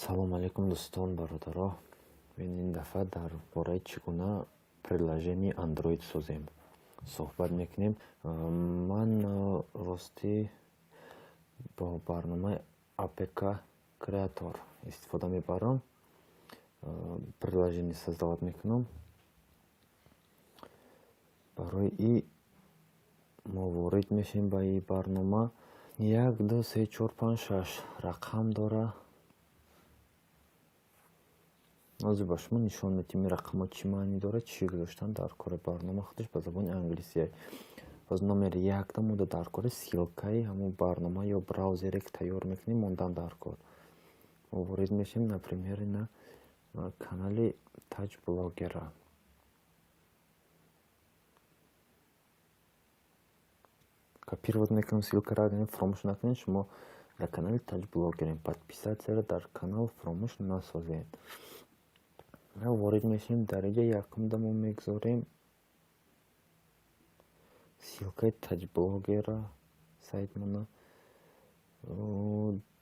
Салом алейкум, дӯстон, бародаро. Ин дафъа дар бораи чӣ гуна приложение Android созем суҳбат мекунем. Ман ростӣ бо барномаи APK Creator истифода мебарам. Приложение создавать мекунам. Барои и мо ворид мешавем ба и барнома. Як, ду, се, чор, панҷ, шаш рақам дора. Ҳозир ба шумо нишон медиҳем, ин рақамҳо чӣ маънӣ дорад, чӣ гузоштан дар кори барнома. Худаш ба забони англисие. Боз номери якда мода дар кори ссылкаи ҳамон барнома ё браузере, ки тайёр мекунем, мондан дар кор. Мо ворид мешавем, например, на канали Таҷ Блогера. Копировать мекунем ссылкаро, фаромӯш накунед, шумо дар канали Таҷ Блогерем. Подписатьсяро дар канал фаромӯш насозед. Ворид мешавем, дар инҷа якумда мо мегузорем ссылкаи Таҷблогера, сайтмона.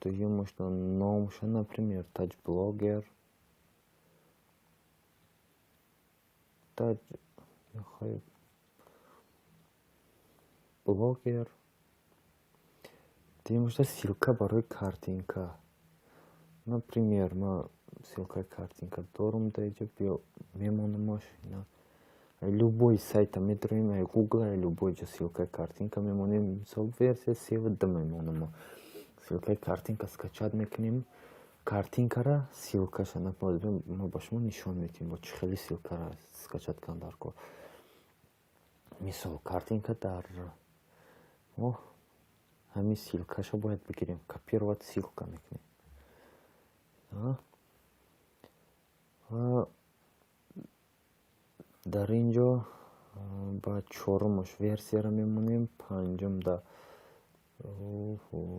Дуюмашро номша, например, Таҷблогер. Таҷ блогер. Дуюмашда ссылка барои картинка. Например, ма ссылкаи картинка дорум дар инҷа, биё мемонамаш. Любой сайта медроем, ай Google, ай любой ҷо ссылкаи картинка мемонем. Мисол, версия севу д мемонам. Ссылкаи картинка скачать мекунем. Картинкара ссылкаша мо ба шумо нишон медиҳем, бо чӣ хели ссылкара скачать кардан дар кор. Мисол, картинка дар мо ҳамин ссылкаша бояд бигирем. Копировать ссылка мекунем. Ва дар ин ҷо ба чорумаш версияро мемонем, панҷумда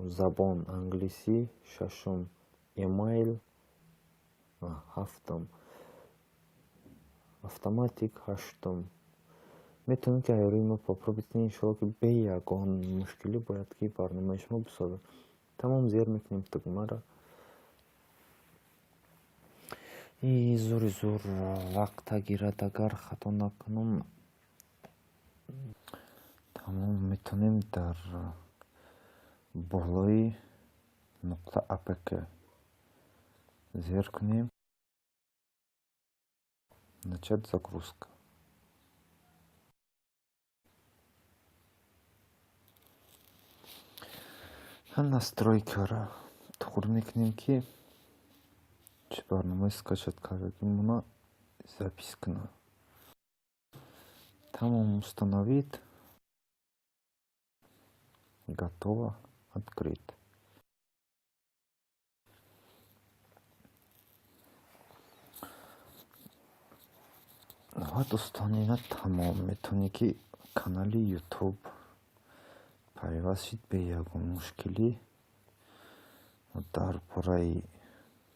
забон англисӣ, шашум эмайл, ҳафтум автоматик, ҳаштум. Метавонем, ки айёрии мо попробовать кунем, иншоалло, ки бе ягон мушкилӣ бояд ки барномаи шумо бисозад. Тамом, зер мекунем тугмаро. И зури зур вақта гирад, агар хато накунам. Тамом, метавонем дар болои нуқта апк зер кунем. Начать загрузка. Настройкаро туғри мекунем, ки чӣ барномаи скачать кардагимона запись кунад. Тамом, установить. Готово. Открыть. Ва, дӯстон, ина тамом, метавонед, ки канали Ютуб пайваст шид бе ягон мушкилӣ. Дар бораи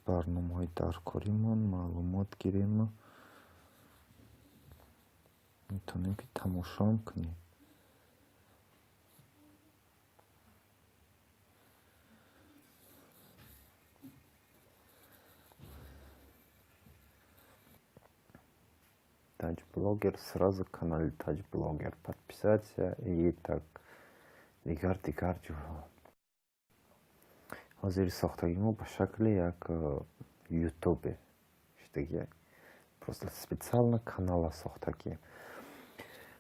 барномаҳои даркоримон маълумот гирем. Метавонем, ки тамошоам кунем. Таҷблогер, сразу канали Таҷблогер подписаться и так дигар ҷоҳо. Ҳозири сохтагии мо ба шакли як ютубе шудагия. Просто специально канала сохтагием.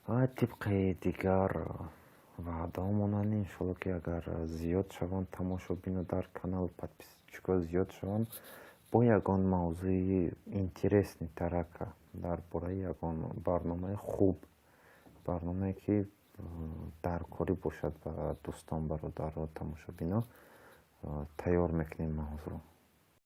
Ва тибқи дигар ваъдаҳо монанд, иншоалло, ки агар зиёд шаванд тамошобино дар канал, подписчикҳо зиёд шаванд, бо ягон мавзӯи интересный тарака, дар бораи ягон барномаи хуб, барномае, ки даркорӣ бошад ба дӯстон, бародаро, тамошобино, тайёр мекунем мавзӯъ.